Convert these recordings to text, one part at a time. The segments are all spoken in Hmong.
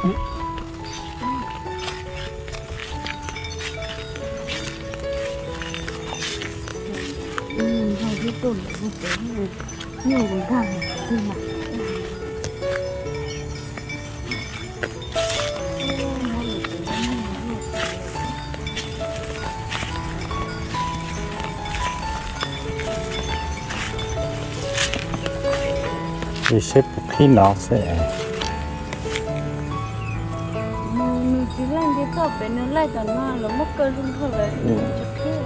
Li seb puas qhib no xwb. Nws tsis laij nti toj pem, nws laij tom no los muab kaw zoo nkaus lawm, nws tsis qhib.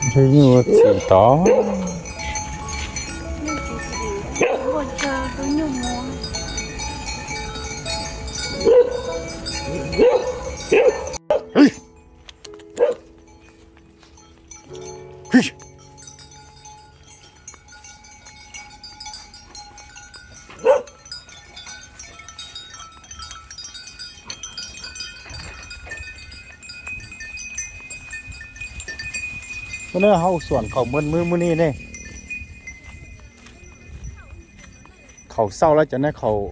Ntshe nyuj txim tod. Ua ntej hauv xuam khaum maj maj mus ni ne. Khaum xauj lawm cov ne, khaum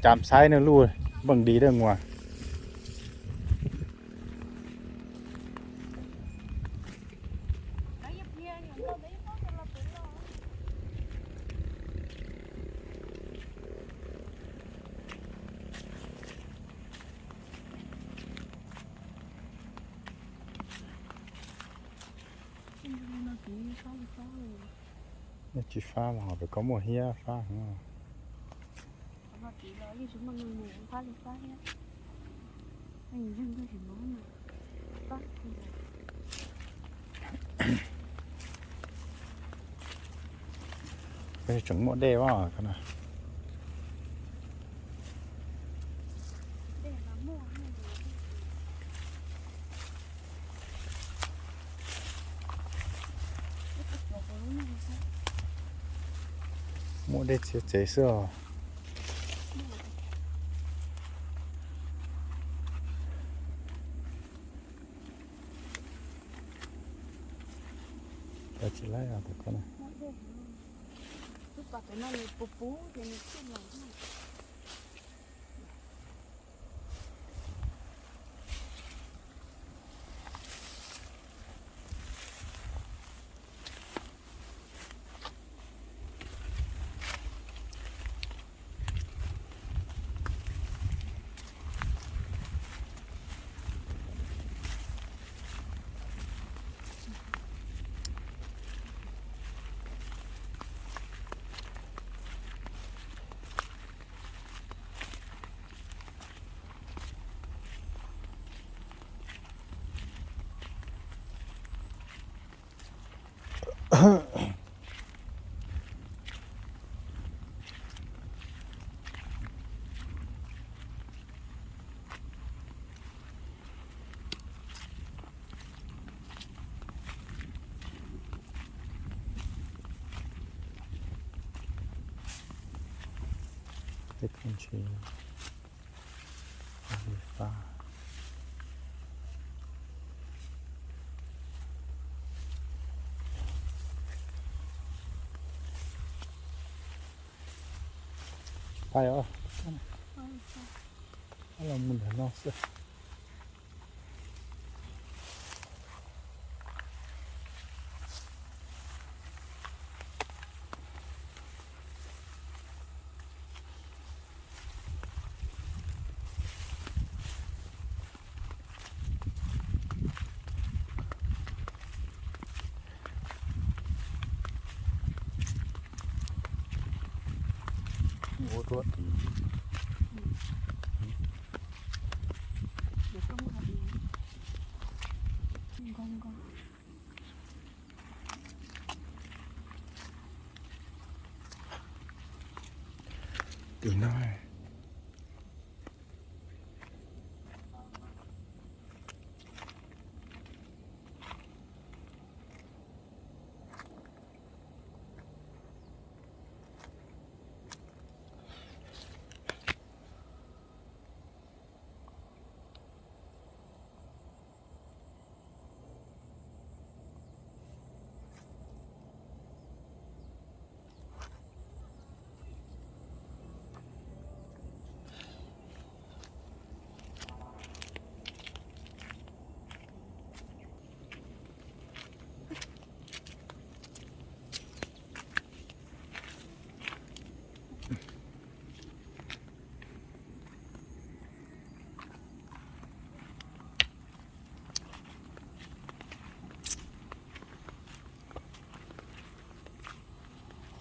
cav xaiv ne luj npeej di dawj nua. Tsis fab los pem koj muaj hiab fab heev. Peb tseem muaj dej os. Muaj dej txiav txev xwb os. Tsis laib os. Tej koj ntsis fab. Pais os, los mus ntawm no xwb. Tuaj tim tim no.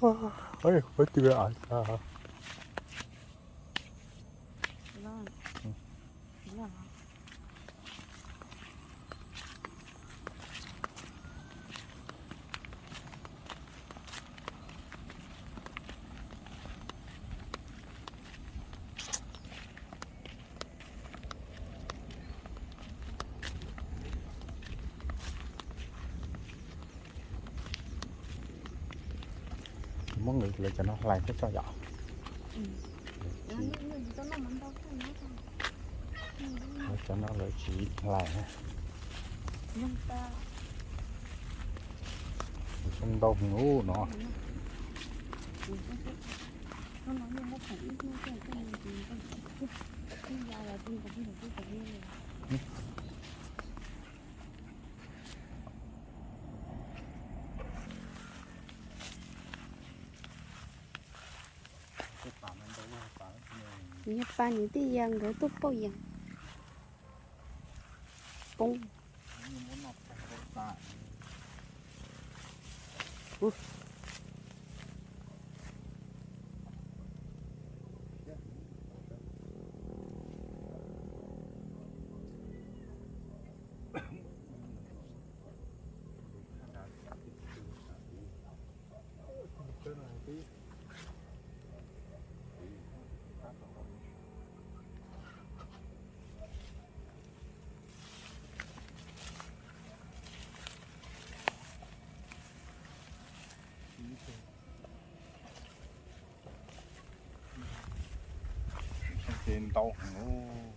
Oj, oj, oj, Muab lawv cov no hlais thiab tso yom. Lawv cov no lawv tsis hlais. Zoo ntau heev ub no. Yog pas nws twb ya nkawd tuaj pauj yees poob. Ces ntau heev.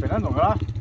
Pem no ntxoov kawg los?